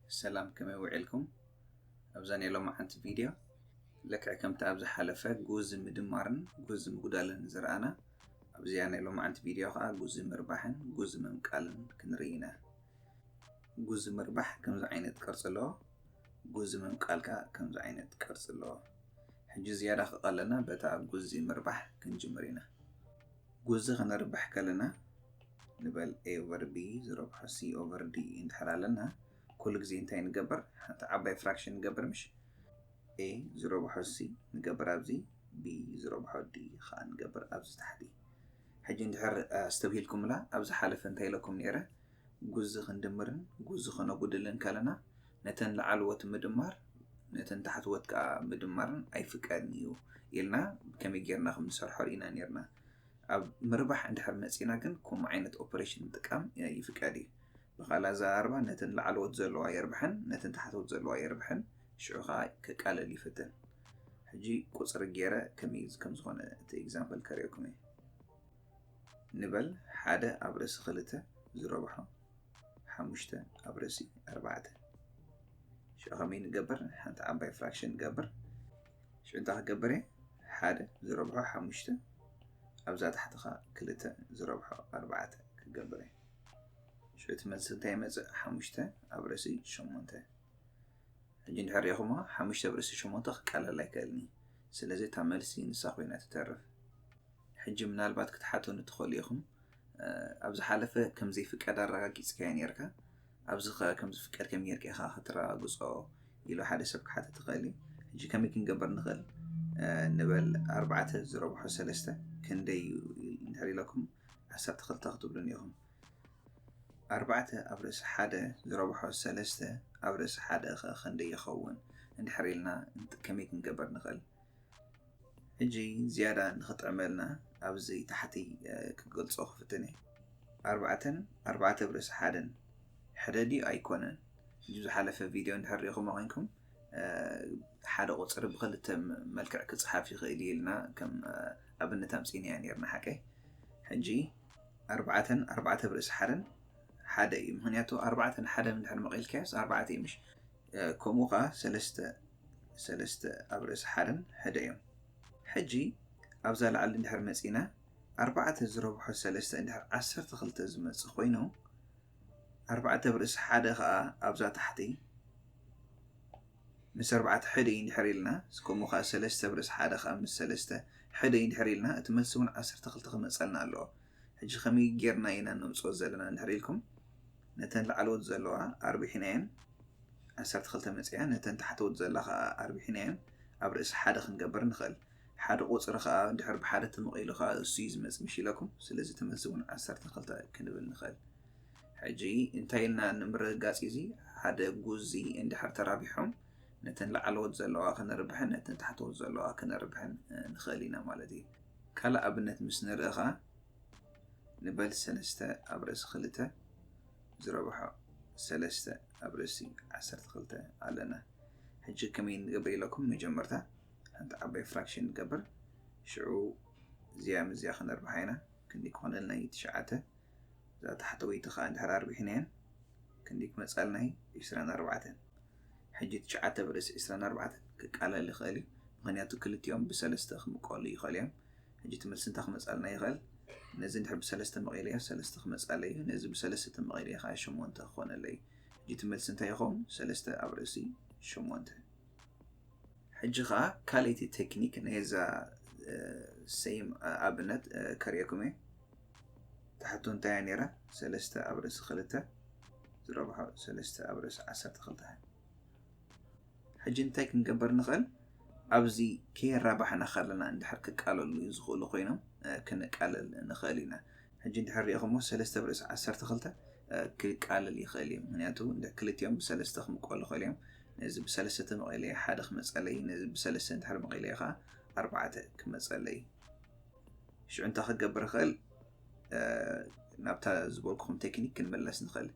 ሰላም፣ ከመይ ውዒልኩም? ኣብዛ ናይ ሎማዓንቲ ቪድዮ፣ ልክዕ ከምቲ ኣብ ዝሓለፈ ጉዚ ምድማርን ጉዚ ምጉዳልን ዝረኣና፣ ኣብዚኣ ናይ ሎማዓንቲ ቪድዮ ከዓ ጉዚ ምርባሕን ጉዚ ምምቃልን ክንርኢ ኢና። ጉዚ ምርባሕ ከምዚ ዓይነት ቅርፂ ኣለዎ፣ ጉዚ ምምቃል ከዓ ከምዚ ዓይነት ቅርፂ ኣለዎ። ሕጂ ዝያዳ ክቐለና በታ ጉዚ ምርባሕ ክንጅምር ኢና። ጉዚ ክነርብሕ ከለና፣ ንበል A over B ዝረብሖ C over D እንድሕር ኣለና፣ ኩሉ ግዜ እንታይ ንገብር? ሓንቲ ዓባይ ፍራክሽን ንገብር፣ ምሽ? A ዝረብሖ C ንገብር ኣብዚ፣ B ዝረብሖ D ከዓ ንገብር ኣብዚ ታሕቲ። ሕጂ እንድሕር ኣስተብሂልኩምላ፣ ኣብ ዝሓለፈ እንታይ ኢለኩም ነይረ? ጉዚ ክንድምርን ጉዚ ክነጉድልን ከለና፣ ነተን ላዕለዎት ምድማር፣ ነተን ታሕተዎት ከዓ ምድማርን ኣይፍቀድን እዩ ኢልና ከመይ ጌርና ከም ንሰርሖ ርኢና ነይርና። ኣብ ምርባሕ እንድሕር መፂና ግን ከምኡ ዓይነት ኦፐሬሽን ምጥቃም ይፍቀድ እዩ። ብኻልእ ኣዘራርባ፣ ነተን ላዕለዎት ዘለዋ የርብሐን ነተን ታሕተዎት ዘለዋ የርብሐን፣ ሽዑ ከዓ ከቃልል ይፍትን። ሕጂ ቁፅሪ ገይረ ከመይ ከም ዝኾነ እቲ ኤግዛምፕል ከርእየኩም እየ። ንበል ሓደ ኣብ ርእሲ ክልተ ዝረብሖ ሓሙሽተ ኣብ ርእሲ ኣርባዕተ። ሽዑ ከመይ ንገብር? ሓንቲ ዓባይ ፍራክሽን ንገብር። ሽዑ እንታይ ክገብር እየ? ሓደ ዝረብሖ ሓሙሽተ ኣብዛ ታሕትኻ ክልተ ዝረብሖ ኣርባዕተ ክገብር እየ። ሽዑ እቲ መልሲ እንታይ ይመፅእ? ሓሙሽተ ኣብ ርእሲ ሸሞንተ። ሕጂ እንድሕር ሪኢኹሞ ሓሙሽተ ኣብ ርእሲ ሸሞንተ ክቃለል ኣይክእልን እዩ። ስለዚ እታ መልሲ ንሳ ኮይና ትተርፍ። ሕጂ ምናልባት ክትሓቱኒ ትኽእሉ ኢኹም። ኣብ ዝሓለፈ ከም ዘይፍቀድ ኣረጋጊጽካዮ ኔርካ፣ ኣብዚ ኸ ከም ዝፍቀድ ከመይ ጌርካ ኢኻ ከተረጋግጾ? ኢሉ ሓደ ሰብ ክሓትት ይኽእል እዩ። ሕጂ ከመይ ክንገብር ንኽእል? ንበል ኣርባዕተ ዝረብሖ ሰለስተ ክንደይ እዩ እንድሕር ኢለኩም ዓሰርተ ክልተ ክትብሉኒ ኢኹም። ኣርባዕተ ኣብ ርእሲ ሓደ ዝረብሖ ሰለስተ ኣብ ርእሲ ሓደ ኸ ክንደይ ይኸውን እንድሕር ኢልና ከመይ ክንገብር ንኽእል? ሕጂ ዝያዳ ንኽጥዕመልና ኣብዚ ታሕቲ ክገልጾ ክፍትን እየ። ኣርባዕተን ኣርባዕተ ኣብ ርእሲ ሓደን ሕደ ድዩ ኣይኮነን? ዝሓለፈ ቪድዮ እንድሕር ሪኢኹሞ ኮይንኩም ሓደ ቁጽሪ ብክልተ መልክዕ ክጽሓፍ ይኽእል እዩ ኢልና ከም ኣብነት ኣምጺእናዮ ኔርና ሓቀይ። ሕጂ ኣርባዕተን ኣርባዕተ ኣብ ርእሲ ሓደን ሓደ እዩ። ምኽንያቱ ኣርባዕተን ሓደን እንድሕር መቒልካዮስ ኣርባዕተ እዩ ምሽ? ከምኡ ኸዓ ሰለስተ ሰለስተ ኣብ ርእሲ ሓደን ሓደ እዮም። ሕጂ ኣብዛ ላዕሊ እንድሕር መጺና ኣርባዕተ ዝረብሖ ሰለስተ እንድሕር ዓሰርተ ክልተ ዝመጽእ ኮይኑ ኣርባዕተ ኣብ ርእሲ ሓደ ኸዓ ኣብዛ ታሕቲ ምስ ኣርባዕተ ሕደ እዩ እንድሕር ኢልና፣ ከምኡ ኸዓ ሰለስተ ኣብ ርእሲ ሓደ ኸዓ ምስ ሰለስተ ሕደ እዩ እንድሕር ኢልና፣ እቲ መልሲ እውን ዓሰርተ ክልተ ክመጸልና ኣለዎ። ሕጂ ከመይ ጌርና ኢና ነምጽኦ ዘለና እንድሕር ኢልኩም፣ ነተን ላዕለዎት ዘለዋ ኣርቢሕናየን፣ ዓሰርተ ክልተ መጺኣ፣ ነተን ታሕተዎት ዘላ ኸዓ ኣርቢሕናየን ኣብ ርእሲ ሓደ ክንገብር ንኽእል። ሓደ ቁጽሪ ኸዓ እንድሕር ብሓደ ተመቒሉ ኸዓ እሱ እዩ ዝመጽእ ምሽ ኢለኩም። ስለዚ እቲ መልሲ እውን ዓሰርተ ክልተ ክንብል ንኽእል። ሕጂ እንታይ ኢልና ንምርግጋጽ እዚ ሓደ ጉዚ እንድሕር ተራቢሖም ነተን ላዕለዎት ዘለዋ ክነርብሕን ነተን ታሕተዎት ዘለዋ ክነርብሕን ንኽእል ኢና ማለት እዩ። ካልእ ኣብነት ምስ ንርኢ ኸዓ ንበል ሰለስተ ኣብ ርእሲ ክልተ ዝረብሖ ሰለስተ ኣብ ርእሲ ዓሰርተ ክልተ ኣለና። ሕጂ ከመይ ንገብር ኢለኩም መጀመርታ ሓንቲ ዓባይ ፍራክሽን ንገብር። ሽዑ እዚኣ ምስዚኣ ክነርብሓ ኢና። ክንደይ ክኾነልና እዩ? ትሽዓተ። እዛ ታሕተወይቲ ኸዓ እንድሕር ኣርቢሕናየን ክንደይ ክመጻልና እዩ? ዕስራን ኣርባዕተን። ሕጂ ትሽዓተ ብርእሲ ዕስራን ኣርባዕተን ክቃለል ይኽእል እዩ። ምኽንያቱ ክልቲኦም ብሰለስተ ክምቀሉ ይኽእሉ እዮም። ሕጂ እቲ መልሲ እንታይ ክመጻልና ይኽእል? ነዚ እንድሕር ብሰለስተ መቒለዮ ሰለስተ ክመጻለይ እዩ። ነዚ ብሰለስተ ተመቒለዮ ኸዓ ሸሞንተ ክኾነለይ እዩ። ሕጂ እቲ መልሲ እንታይ ይኸውን? ሰለስተ ኣብ ርእሲ ሸሞንተ። ሕጂ ኸዓ ካልኣይቲ ቴክኒክ ናይዛ ሴም ኣብነት ከርእየኩም እየ። ትሕቱ እንታይ እያ ነይራ? ሰለስተ ኣብ ርእሲ ክልተ ዝረብሖ ሰለስተ ኣብ ርእሲ ዓሰርተ ክልተ። ሕጂ እንታይ ክንገብር ንኽእል? ኣብዚ ከየራባሕና ከለና እንድሕር ክቃለሉ ዝኽእሉ ኮይኖም ክነቃልል ንኽእል ኢና። ሕጂ እንድሕር ሪኢኹሞ ሰለስተ ኣብ ርእሲ ዓሰርተ ክልተ ክቃልል ይኽእል እዩ። ምኽንያቱ እንድሕር ክልቲኦም ብሰለስተ ክምቀሉ ይኽእሉ እዮም። ነዚ ብሰለስተ ተመቒለየ ሓደ ክመፀለይ፣ ነዚ ብሰለስተ እንድሕር መቒለየ ከዓ ኣርባዕተ ክመፀለይ። ሽዑ እንታይ ክገብር ይኽእል? ናብታ ዝበልኩኹም ቴክኒክ ክንመለስ ንኽእል።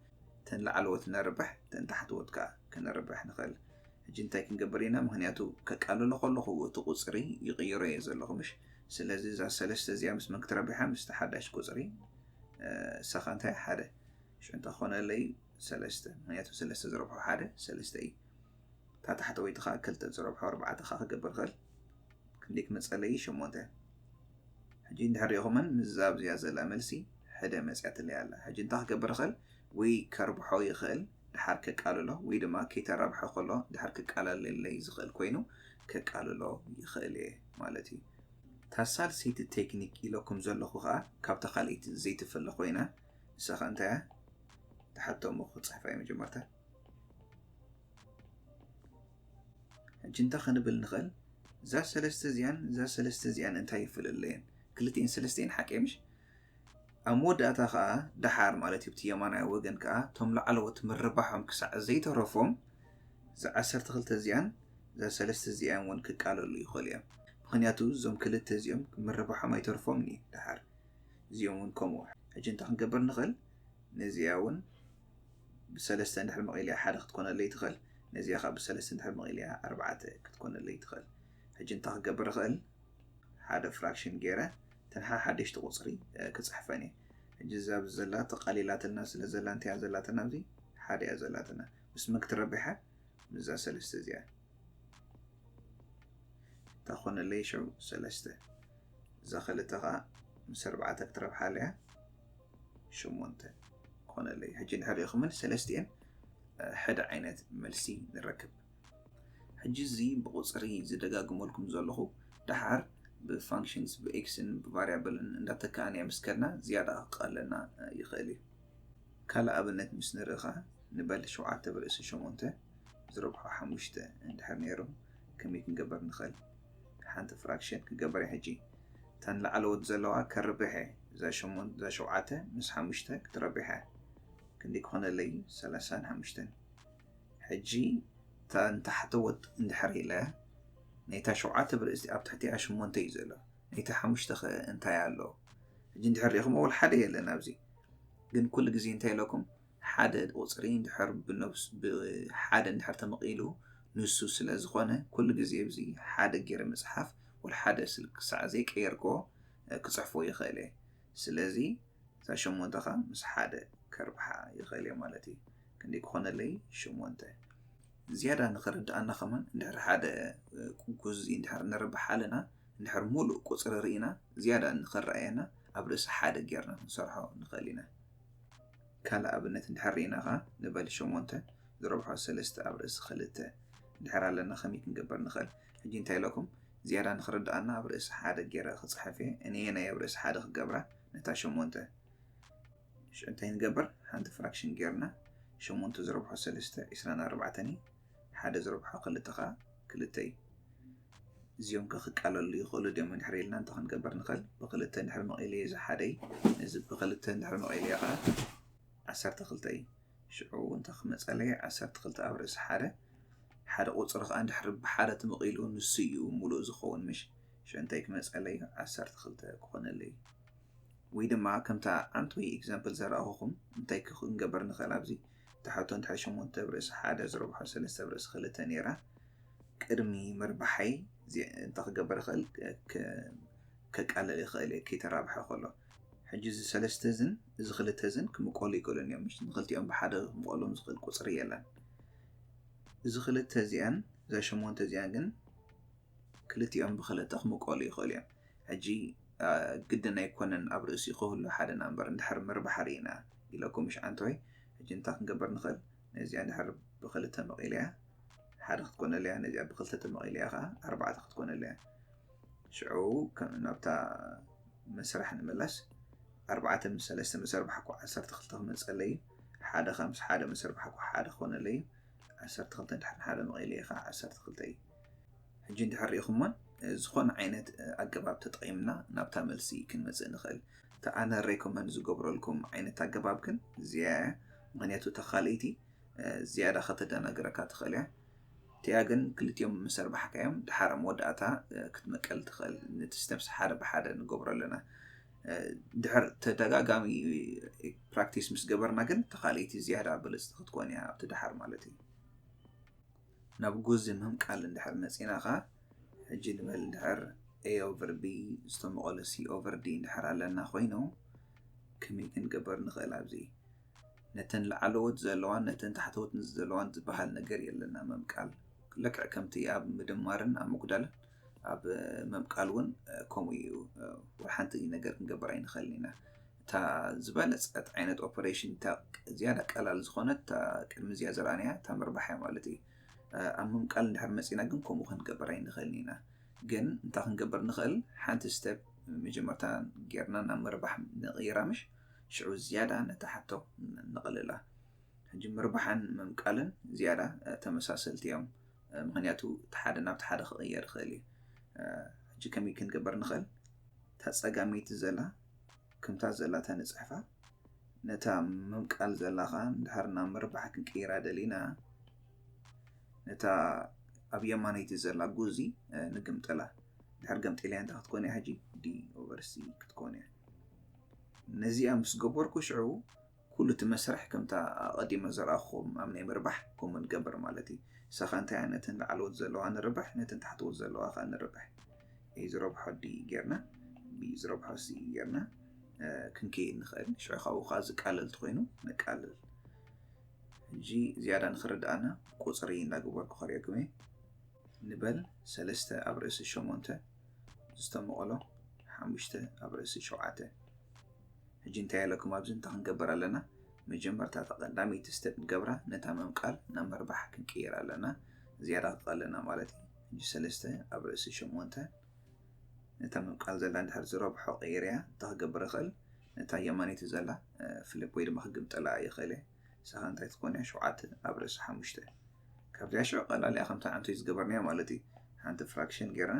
ተን ላዕለዎት ነርብሕ፣ ተን ታሕተዎት ከዓ ክነርብሕ ንኽእል። ሕጂ እንታይ ክንገብር ኢና? ምኽንያቱ ከቃልሎ ከለኹ እቲ ቁፅሪ ይቕይሮ እየ ዘለኹ ምሽ? ስለዚ እዛ ሰለስተ እዚኣ ምስ መን ክትረብሓ? ምስቲ ሓዳሽ ቁፅሪ እሳ ከዓ እንታይ ሓደ ሽዑ እንታይ ክኾነለይ? ሰለስተ፣ ምክንያቱ ሰለስተ ዝረብሖ ሓደ ሰለስተ እዩ። እታ ታሕተወይቲ ከዓ ክልተ ዝረብሖ ኣርባዕተ ከዓ ክገብር ይኽእል። ክንደይ ክመፀለይ? ሸሞንተ። ሕጂ እንድሕር ሪኢኹመን ምስዛ ኣብዚኣ ዘላ መልሲ ሕደ መፅያትለይ ኣላ። ሕጂ እንታይ ክገብር ይኽእል? ወይ ከርብሖ ይኽእል ድሓር ከቃልሎ፣ ወይ ድማ ከይተራብሐ ከሎ ድሓር ከቃላለለይ ዝኽእል ኮይኑ ከቃልሎ ይኽእል እየ ማለት እዩ። እታ ሳልሰይቲ ቴክኒክ ኢለኩም ዘለኹ ከዓ ካብታ ካልኣይቲ ዘይትፍለ ኮይና፣ ንሳ ከዓ እንታይ እያ? ትሓቶ እሞ ክፅሕፋ እየ መጀመርታ። ሕጂ እንታይ ክንብል ንኽእል? እዛ ሰለስተ እዚኣን እዛ ሰለስተ እዚኣን እንታይ ይፍለለየን? ክልቲኤን ሰለስቲኤን ሓቂ ምሽ? ኣብ መወዳእታ ከዓ ደሓር ማለት እዩ፣ ኣብቲ የማናይ ወገን ከዓ እቶም ላዕለዎት ምርባሖም ክሳዕ ዘይተረፎም እዛ ዓሰርተ ክልተ እዚኣን እዛ ሰለስተ እዚኣን እውን ክቃለሉ ይኽእሉ እዮም። ምክንያቱ እዞም ክልተ እዚኦም ምርባሖም ኣይተርፎምን እዩ ደሓር። እዚኦም እውን ከምኡ። ሕጂ እንታይ ክንገብር ንኽእል? ነዚኣ እውን ብሰለስተ እንድሕር መቒልያ ሓደ ክትኮነለይ ትኽእል። ነዚኣ ከዓ ብሰለስተ እንድሕር መቒልያ ኣርባዕተ ክትኮነለይ ትኽእል። ሕጂ እንታይ ክገብር ይኽእል? ሓደ ፍራክሽን ገይረ እተን ሓደሽቲ ቁፅሪ ክፅሕፈን እየ። ሕጂ እዛ ኣብዚ ዘላ ተቃሊላትና ስለ ዘላ እንታይ እያ ዘላትና? ኣብዚ ሓደ እያ ዘላትና። ምስ መን ክትረብሕ እያ? ምስዛ ሰለስተ እዚኣ። እንታይ ኮነለይ? ሽዑ ሰለስተ። እዛ ክልተ ከዓ ምስ ኣርባዕተ ክትረብሓለያ ሸሞንተ ኮነለይ። ሕጂ እንድሕር ሪኢኹምን ሰለስቲኤን ሓደ ዓይነት መልሲ ንረክብ። ሕጂ እዚ ብቁፅሪ ዝደጋግመልኩም ዘለኹ ደሓር ብፋንክሽንስ ብኤክስን ብቫሪያብልን እንዳተካእናዮ ምስ ከድና ዝያዳ ክቐለልና ይኽእል እዩ። ካልእ ኣብነት ምስ ንርኢ ኸዓ ንበል ሸውዓተ ብርእሲ ሸሞንተ ዝረብሖ ሓሙሽተ እንድሕር ነይሩ ከመይ ክንገበር ንኽእል? ሓንቲ ፍራክሽን ክገበር እየ ሕጂ። እተን ላዕለዎት ዘለዋ ከርብሕ እየ። እዛ ሸሞን- እዛ ሸውዓተ ምስ ሓሙሽተ ክትረብሕ እያ። ክንደይ ክኾነለይ? ሰላሳን ሓሙሽተን። ሕጂ እታ ንታሕተዎት እንድሕር ኢለ ናይታ ሸውዓተ ብርእሲ ኣብ ትሕቲኣ ሸሞንተ እዩ ዘሎ። ናይታ ሓሙሽተ ኸ እንታይ ኣሎ? ሕጂ እንድሕር ሪኢኹም ወላ ሓደ የለን ኣብዚ። ግን ኩሉ ግዜ እንታይ ኢለኩም ሓደ ቁፅሪ እንድሕር ብነብስ ብሓደ እንድሕር ተመቒሉ ንሱ ስለ ዝኾነ ኩሉ ግዜ ኣብዚ ሓደ ገይረ ምፅሓፍ ወላ ሓደ ስልክ ክሳዕ ዘይቀየርክዎ ክፅሕፎ ይኽእል እየ። ስለዚ እዛ ሸሞንተ ከዓ ምስ ሓደ ከርብሓ ይኽእል እየ ማለት እዩ። ክንደይ ክኾነለይ? ሸሞንተ። ዝያዳ ንኽርድኣና ከማን እንድሕር ሓደ ቁጉዚ እንድሕር ንርብሕ ኣለና እንድሕር ሙሉእ ቁፅሪ ርኢና ዝያዳ ንኽረኣየና ኣብ ርእሲ ሓደ ጌርና ክንሰርሖ ንኽእል ኢና። ካልእ ኣብነት እንድሕር ርኢና ከዓ ንበል ሸሞንተ ዝረብሖ ሰለስተ ኣብ ርእሲ ክልተ እንድሕር ኣለና ከመይ ክንገብር ንኽእል? ሕጂ እንታይ ኢለኩም ዝያዳ ንኽርድኣና ኣብ ርእሲ ሓደ ጌረ ክፅሕፍ እየ። እኔ ናይ ኣብ ርእሲ ሓደ ክገብራ ነታ ሸሞንተ ሽዑ እንታይ ንገብር? ሓንቲ ፍራክሽን ጌርና ሸሞንተ ዝረብሖ ሰለስተ ዒስራን ኣርባዕተን እዩ። ሓደ ዝረብሖ ክልተ ከዓ ክልተ እዩ። እዚኦም ከ ክቃለሉ ይኽእሉ ድዮም እንድሕር ኢልና እንታይ ክንገብር ንኽእል? ብክልተ እንድሕር መቒለየ እዚ ሓደ እዩ። ነዚ ብክልተ እንድሕር መቒለየ ከዓ ዓሰርተ ክልተ እዩ። ሽዑ እንታይ ክመፀለይ? ዓሰርተ ክልተ ኣብ ርእሲ ሓደ ሓደ ቁፅሪ ከዓ እንድሕር ብሓደ ተመቒሉ ንሱ እዩ ሙሉእ ዝኸውን ምሽ? ሽዑ እንታይ ክመፀለይ? ዓሰርተ ክልተ ክኾነለይ። ወይ ድማ ከምታ ዓንቶይ ኤግዛምፕል ዘረኣኹኹም እንታይ ክንገብር ንኽእል ኣብዚ ትሓቶ እንታይ ሸሞንተ ብርእሲ ሓደ ዝረብሖ ሰለስተ ብርእሲ ክልተ ነይራ ቅድሚ ምርባሓይ እንታይ ክገብር ይኽእል ከቃልል ይኽእል እየ ከይተራብሐ ከሎ። ሕጂ እዚ ሰለስተ ዝን እዚ ክልተ ዝን ክምቀሉ ይኽእሉን እዮም። ንክልቲኦም ብሓደ ክምቀሎም ዝኽእል ቁፅሪ የለን። እዚ ክልተ እዚኣን እዛ ሸሞንተ እዚኣን ግን ክልቲኦም ብክልተ ክምቀሉ ይኽእሉ እዮም። ሕጂ ግድን ኣይኮነን ኣብ ርእሲ ክህሉ ሓደ ናምበር እንድሕር ምርባሕ ርኢና ኢለኩም ምሽ ዓንቶይ። ሕጂ እንታይ ክንገብር ንኽእል? ነዚኣ እንድሕር ብክልተ መቒልያ ሓደ ክትኮነለያ፣ ነዚኣ ብክልተ ተመቒልያ ከዓ ኣርባዕተ ክትኮነለያ። ሽዑ ናብታ መስራሕ ንምለስ። ኣርባዕተ ምስ ሰለስተ ምስ ኣርባዕተ ዓሰርተ ክልተ ክመፀለይ እዩ። ሓደ ከዓ ምስ ሓደ ምስ ኣርባዕተ ሓደ ክኾነለይ እዩ። ዓሰርተ ክልተ እንድሕር ሓደ መቒልየ ከዓ ዓሰርተ ክልተ እዩ። ሕጂ እንድሕር ሪኢኹሞን ዝኾነ ዓይነት ኣገባብ ተጠቒምና ናብታ መልሲ ክንመፅእ ንኽእል። እቲ ኣነ ሬኮመንድ ዝገብረልኩም ዓይነት ኣገባብ ግን እዚኣ እያ። ምክንያቱ እታ ካልኣይቲ ዝያዳ ከተደናግረካ ትኽእል እያ። እቲኣ ግን ክልቲኦም ምስ ኣርባሕካዮም ድሓር ኣብ መወዳእታ ክትመቀል ትኽእል። ነቲ ስተፕስ ሓደ ብሓደ ንገብሮ ኣለና። ድሕር ተደጋጋሚ ፕራክቲስ ምስ ገበርና ግን ተኻልይቲ ዝያዳ ብልፅቲ ክትኮን እያ ኣብቲ ድሓር ማለት እዩ። ናብ ጉዚ ምምቃል እንድሕር መፂና ኸዓ ሕጂ ንበል ድሕር A over B ዝተመቐለ C over D እንድሕር ኣለና ኮይኑ ከመይ ክንገበር ንኽእል? ኣብዚ ነተን ላዕለዎት ዘለዋን ነተን ታሕተዎት ዘለዋን ዝበሃል ነገር የለና። መምቃል ልክዕ ከምቲ ኣብ ምድማርን ኣብ ምጉዳልን ኣብ መምቃል እውን ከምኡ እዩ። ሓንቲ ነገር ክንገብር ኣይንኽእልን ኢና። እታ ዝበለፀት ዓይነት ኦፐሬሽን፣ እታ ዝያዳ ቀላል ዝኾነት፣ እታ ቅድሚ እዚኣ ዘርኣናያ፣ እታ ምርባሕ እያ ማለት እዩ። ኣብ ምምቃል እንድሕር መፂና ግን ከምኡ ክንገብር ኣይንኽእልን ኢና። ግን እንታይ ክንገብር ንኽእል? ሓንቲ ስቴፕ መጀመርታ ጌርና ናብ ምርባሕ ንቕይራ፣ ምሽ ሽዑ ዝያዳ ነታ ሕቶ ነቕልላ። ሕጂ ምርባሕን ምምቃልን ዝያዳ ተመሳሰልቲ እዮም። ምኽንያቱ እቲ ሓደ ናብቲ ሓደ ክቕየር ይኽእል እዩ። ሕጂ ከመይ ክንገብር ንኽእል? እታ ጸጋመይቲ ዘላ፣ ከምታ ዘላታ ንጽሕፋ። ነታ ምምቃል ዘላ ኸኣ እንድሕር ናብ ምርባሕ ክንቅይራ ደሊና፣ ነታ ኣብ የማነይቲ ዘላ ጉዚ ንግምጥላ። እንድሕር ገምጢለያ እንታይ ክትኮን እያ ሕጂ? D over C ክትኮን እያ። ነዚኣ ምስ ገበርኩ ሽዑ ኩሉ እቲ መስርሕ ከምታ ኣቐዲመ ዘርኣኹም ኣብ ናይ ምርባሕ ከምኡ ንገብር ማለት እዩ። ንሳኻ እንታይ እያ ነተን ላዕለዎት ዘለዋ ንርብሕ፣ ነተን ታሕተዎት ዘለዋ ኸኣ ንርብሕ። A ዝረብሖ D ጌርና፣ B ዝረብሖ C ጌርና ክንከይድ ንኽእል። ሽዑ ካብኡ ኸኣ ዝቃለል ተኾይኑ ነቃልል። ሕጂ ዝያዳ ንኽርድኣና ቁጽሪ እንዳገበርኩ ከርእየኩም እየ። ንበል ሰለስተ ኣብ ርእሲ ሸሞንተ ዝተመቐሎ ሓሙሽተ ኣብ ርእሲ ሸውዓተ። ሕጂ እንታይ ኣለኩም? ኣብዚ እንታይ ክንገብር ኣለና? መጀመርታ እታ ቀዳመይቲ ስቴፕ ንገብራ፣ ነታ ምምቃል ናብ ምርባሕ ክንቅይር ኣለና። ዝያዳ ክቐለና ማለት እዩ። ሕጂ ሰለስተ ኣብ ርእሲ ሸሞንተ፣ ነታ ምምቃል ዘላ እንድሕር ዝረብሖ ቀይርያ፣ እንታይ ክገብር ይኽእል? ነታ የማነይቲ ዘላ ፍሊፕ ወይ ድማ ክግምጠላ ይኽእል እየ። ንሳኻ እንታይ ትኮን እያ? ሸውዓተ ኣብ ርእሲ ሓሙሽተ። ካብዚኣ ሽዑ ቀላል እያ፣ ከምታ ዓንቶይ ዝገበርናያ ማለት እዩ። ሓንቲ ፍራክሽን ጌርና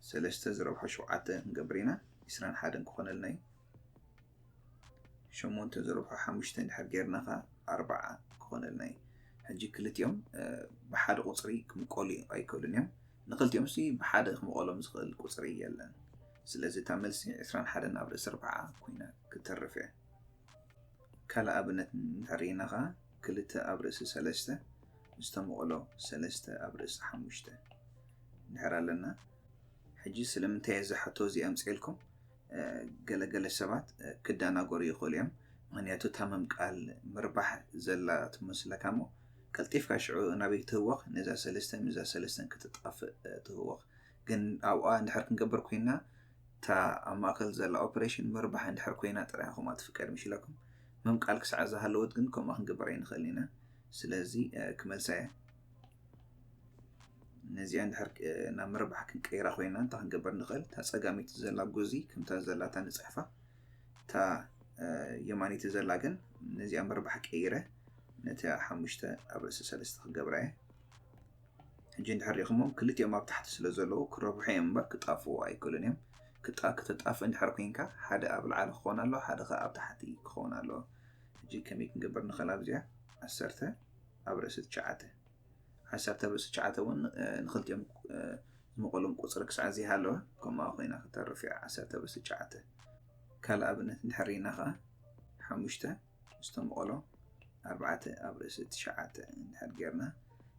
ሰለስተ ዝረብሖ ሸውዓተ ክንገብር ኢና፣ ዕስራን ሓደን ክኾነልና እዩ። ሸሞንተ ዝረብሖ ሓሙሽተ እንድሕር ጌርና ኸኣ ኣርባዓ ክኾነልና እዩ። ሕጂ ክልቲኦም ብሓደ ቁጽሪ ክምቀሉ ኣይክእሉን እዮም። ንክልቲኦም ሲ ብሓደ ክምቐሎም ዝኽእል ቁጽሪ የለን። ስለዚ እታ መልሲ ዕስራን ሓደን ኣብ ርእሲ ኣርባዓ ኮይና ክትተርፍ እያ። ካልእ ኣብነት እንድሕር ርኢና ኸኣ ክልተ ኣብ ርእሲ ሰለስተ ዝተመቐሎ ሰለስተ ኣብ ርእሲ ሓሙሽተ እንድሕር ኣለና። ሕጂ ስለምንታይ እየ እዛ ሕቶ እዚኣ ኣምፅኤልኩም? ገለገለ ሰባት ክደናገሩ ይኽእሉ እዮም። ምኽንያቱ እታ ምምቃል ምርባሕ ዘላ ትመስለካ እሞ ቀልጢፍካ ሽዑ ናበይ ትህወኽ? ነዛ ሰለስተ ምስዛ ሰለስተን ክትጣፍእ ትህወኽ። ግን ኣብኣ እንድሕር ክንገብር ኮይንና እታ ኣብ ማእከል ዘላ ኦፕሬሽን ምርባሕ እንድሕር ኮይና ጥራይ ኢኹም ትፍቀድ ምሽ ኢለኩም። ምምቃል ክሳዕ ዝሃለወት ግን ከምኣ ክንገብር ኣይንኽእልን ኢና። ስለዚ ክመልሳ እየ። ነዚኣ እንድሕር ናብ ምርባሕ ክንቀይራ ኮይና እንታይ ክንገብር ንኽእል? እታ ጸጋመይቲ ዘላ ጉዚ ከምታ ዘላታ ንጽሕፋ። እታ የማነይቲ ዘላ ግን ነዚኣ ምርባሕ ቀይረ ነቲ ሓሙሽተ ኣብ ርእሲ ሰለስተ ክገብራ እየ። ሕጂ እንድሕር ሪኢኹሞም ክልቲኦም ኣብ ታሕቲ ስለ ዘለዉ ክረብሑ እዮም እምበር ክጣፍኡ ኣይክእሉን እዮም። ክጣ-፣ ክትጣፍእ እንድሕር ኮይንካ ሓደ ኣብ ላዕሊ ክኾን ኣለዎ፣ ሓደ ኸኣ ኣብ ታሕቲ ክኾን ኣለዎ። ሕጂ ከመይ ክንገብር ንኽእል? ኣብዚኣ ዓሰርተ ኣብ ርእሲ ትሽዓተ። ዓሰርተ ኣብ ርእሲ ትሽዓተ እውን ንኽልቲኦም ዝመቐሎም ቁጽሪ ክሳዕ ዘይሃለወ ከምኣ ኮይና ክተርፍ እያ። ዓሰርተ ኣብ ርእሲ ትሽዓተ። ካልእ ኣብነት እንድሕር ርኢና ኸኣ ሓሙሽተ ዝተመቐሎ ኣርባዕተ ኣብ ርእሲ ትሽዓተ እንድሕር ጌርና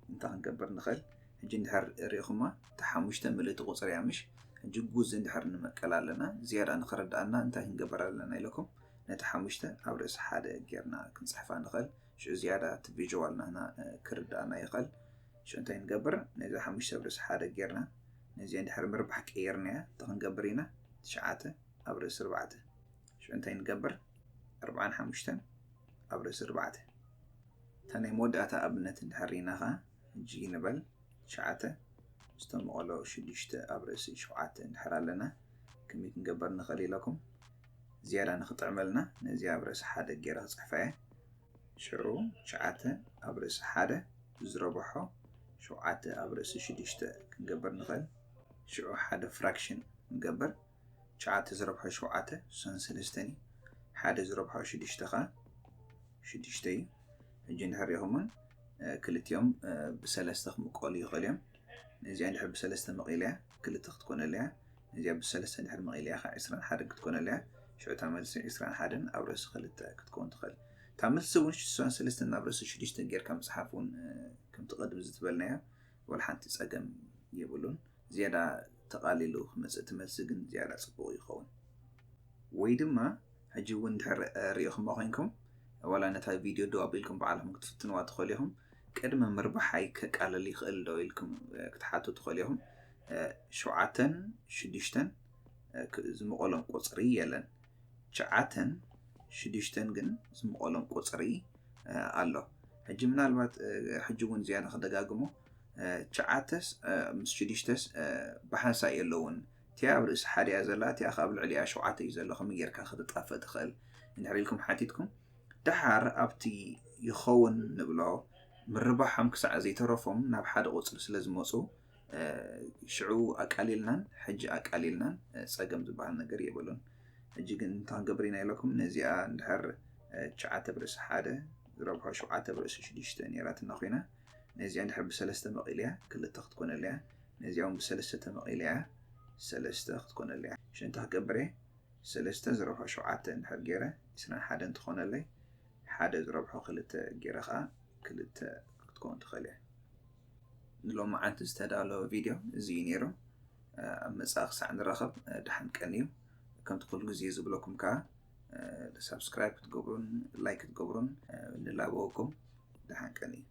እንታይ ክንገብር ንኽእል? ሕጂ እንድሕር ርኢኹማ እታ ሓሙሽተ ምልእቲ ቁጽሪ እያ ምሽ? ሕጂ ጉዝ እንድሕር ንመቀል ኣለና ዝያዳ ንኽርድኣና እንታይ ክንገብር ኣለና ኢለኩም ነቲ ሓሙሽተ ኣብ ርእሲ ሓደ ጌርና ክንጽሕፋ ንኽእል። ሽዑ ዝያዳ እቲ ቪዥዋል ናህና ክርድኣና ይኽእል። ሽዑ እንታይ ንገብር? ነዚ ሓሙሽተ ኣብ ርእሲ ሓደ ጌርና ነዚ እንድሕር ምርባሕ ቀይርናያ እንታይ ክንገብር ኢና? ትሽዓተ ኣብ ርእሲ ኣርባዕተ። ሽዑ እንታይ ንገብር? ኣርባዓን ሓሙሽተን ኣብ ርእሲ ኣርባዕተ። እታ ናይ መወዳእታ ኣብነት እንድሕር ርኢና ኸኣ ሕጂ ንበል ትሽዓተ ዝተመቐሎ ሽዱሽተ ኣብ ርእሲ ሸውዓተ እንድሕር ኣለና ከመይ ክንገብር ንኽእል ኢለኩም ዝያዳ ንኽጥዕመልና ነዚ ኣብ ርእሲ ሓደ ጌረ ክጽሕፋ እየ። ሽዑ ትሽዓተ ኣብ ርእሲ ሓደ ዝረብሖ ሸውዓተ ኣብ ርእሲ ሽዱሽተ ክንገብር ንኽእል። ሽዑ ሓደ ፍራክሽን ንገብር። ትሽዓተ ዝረብሖ ሸውዓተ ስሳን ሰለስተን እዩ። ሓደ ዝረብሖ ሽዱሽተ ኸኣ ሽዱሽተ እዩ። ሕጂ እንድሕር ሪኢኹምን ክልቲኦም ብሰለስተ ክምቀሉ ይኽእሉ እዮም። ነዚኣ እንድሕር ብሰለስተ መቒለያ ክልተ ክትኮነለያ፣ ነዚኣ ብሰለስተ እንድሕር መቒለያ ኸዓ ዕስራን ሓደን ክትኮነለያ። ሽዑ እታ መልሲ ዕስራን ሓደን ኣብ ርእሲ ክልተ ክትከውን ትኽእል። እታ መልሲ እውን ስሳን ሰለስተን ኣብ ርእሲ ሽዱሽተ ጌርካ ምጽሓፍ እውን ከምቲ ቅድም ዝተበልናዮ ወላ ሓንቲ ጸገም የብሉን። ዝያዳ ተቓሊሉ ክመጽእ እቲ መልሲ ግን ዝያዳ ጽቡቕ ይኸውን። ወይ ድማ ሕጂ እውን እንድሕር ርኢኹሞ ኮይንኩም ዋላ ነታ ቪድዮ ደው ኣቢልኩም ባዕልኹም ክትፍትንዋ ትኽእሉ ኢኹም። ቅድሚ ምርባሓይ ከቃልል ይኽእል ዶ ኢልኩም ክትሓቱ ትኽእሉ ኢኹም። ሸውዓተን ሽዱሽተን ዝምቐሎም ቁፅሪ የለን። ትሽዓተን ሽዱሽተን ግን ዝምቐሎም ቁፅሪ ኣሎ። ሕጂ ምናልባት ሕጂ እውን ዝያዳ ክደጋግሞ፣ ትሽዓተስ ምስ ሽዱሽተስ ብሓንሳእ የለውን። እቲኣ ኣብ ርእሲ ሓደ እያ ዘላ፣ እቲኣ ኣብ ልዕሊኣ ሸውዓተ እዩ ዘሎ። ከመይ ጌርካ ክትጣፈእ ትኽእል እንድሕር ኢልኩም ሓቲትኩም፣ ደሓር ኣብቲ ይኸውን ንብሎ ምርባሖም ክሳዕ ዘይተረፎም ናብ ሓደ ቁፅሪ ስለ ዝመፁ፣ ሽዑ ኣቃሊልናን ሕጂ ኣቃሊልናን ፀገም ዝበሃል ነገር የብሉን። ሕጂ ግን እንታይ ክንገብር ኢና ኢለኩም፣ ነዚኣ እንድሕር ትሽዓተ ብርእሲ ሓደ ዝረብሖ ሸውዓተ ብርእሲ ሽዱሽተ ነይራትና ኮይና፣ ነዚኣ እንድሕር ብሰለስተ መቒለያ ክልተ ክትኮነለያ፣ ነዚኣ እውን ብሰለስተ ተመቒለያ ሰለስተ ክትኮነለያ። ሽንታ ክገብር እየ። ሰለስተ ዝረብሖ ሸውዓተ እንድሕር ገይረ ዕስራን ሓደን ትኾነለይ፣ ሓደ ዝረብሖ ክልተ ገይረ ከዓ ክልተ ክትከውን ትኽእል እያ። ንሎማዓንቲ ዝተዳለወ ቪድዮ እዚ እዩ ነይሩ። ኣብ መጻኢ ክሳዕ ንራኸብ ደሓን ቀንዩ። ከምቲ ኩሉ ግዜ ዝብለኩም ከዓ ሳብስክራይብ ክትገብሩን ላይክ ክትገብሩን ንላበወኩም። ደሓን ቀንዩ።